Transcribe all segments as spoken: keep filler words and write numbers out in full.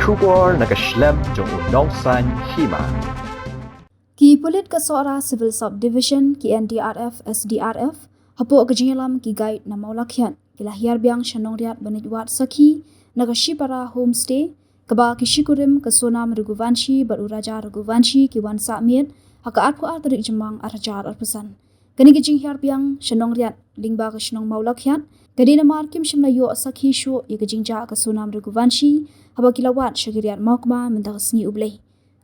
Khubor na ka shlem jong u nongsaiñ hima. Ki pulit ka Sohra Civil Subdivision, ki N D R F, S D R F, hapoh ka jingïalam ki guide na Mawlakhiat, ki la hiar biang sha Nongriat ban leit wad sakhi na ka Shipara Homestay, kaba ki shikurim ka Sonam Raghuvanshi bad u Raja Raghuvanshi ki wan sah miet ha ka arphew ar tarik Jymmang ar hajar arphew san. Kane ka jinghiar biang sha Nongriat lyngba ka shnong Mawlakhiat ka dei namar kim shym la ïoh sakhi shuh ïa ka jingjah ka Sonam Raghuvanshi haba ki la wad sha ki riat mawkma mynta ka sngi U Blei.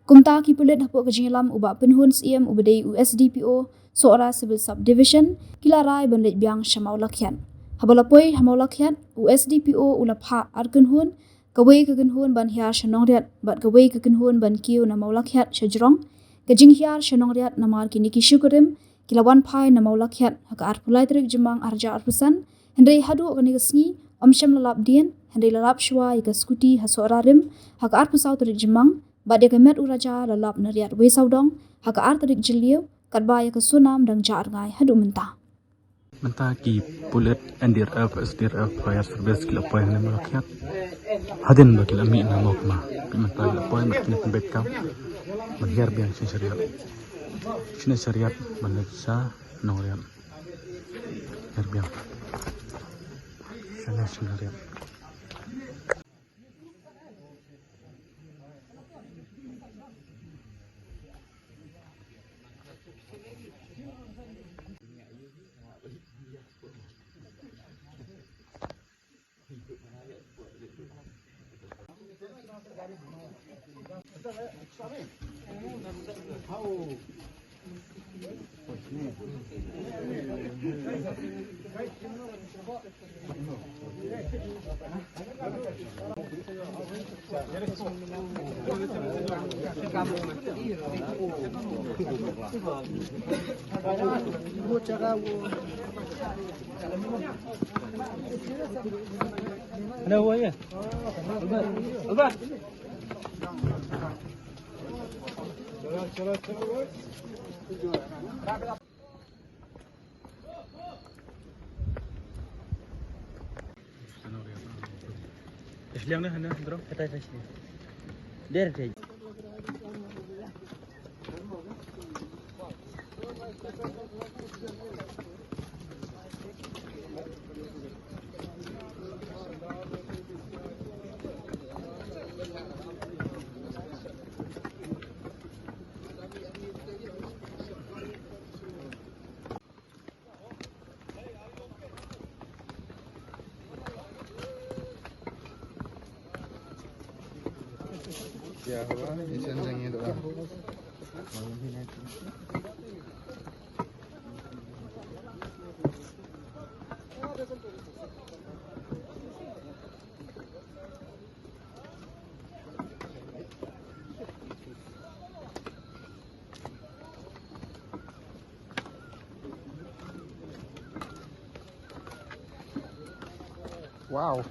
Kumta ki pulit hapoh ka jingïalam u Bah Pynhun Syiem uba dei u S D P O Sohra Civil Subdivision ki la rai ban leit biang sha Mawlakhiat. Haba la poi ha Mawlakhiat, u S D P O u la phah ar kynhun, kawei ka kynhun ban hiar sha Nongriat bad kawei ka kynhun ban kiew na Mawlakhiat sha jrong. Ka jinghiar sha Nongriat namar kine ki shikurim ki la wan phai na Mawlakhiat ha ka arphew lai tarik Jymmang ar hajar arphew san, hynrei haduh kane ka sngi ym shym la lap dien, hynrei la lap shuwa ïa ka skuti ha Sohra Rim ha ka arphew saw tarik Jymmang, bad ïa ka met u Raja la lap na Riat Weisawdong ha ka ar tarik Jylliew, katba ïa ka Sonam dang jah rngai haduh mynta. Mynta ki pulit N D R F, S D R F, fire service ki la poi hangne Mawlakhiat. Hadien ba ki la mih na mawkma, mynta ki la poi, mynta ki la pynbeit kam ban hiar biang sha Nongriat. Sha Nongriat ban leit sha Nongriat. Hiar biang sha Nongriat. Hello, where are you? Over. Over. Wow.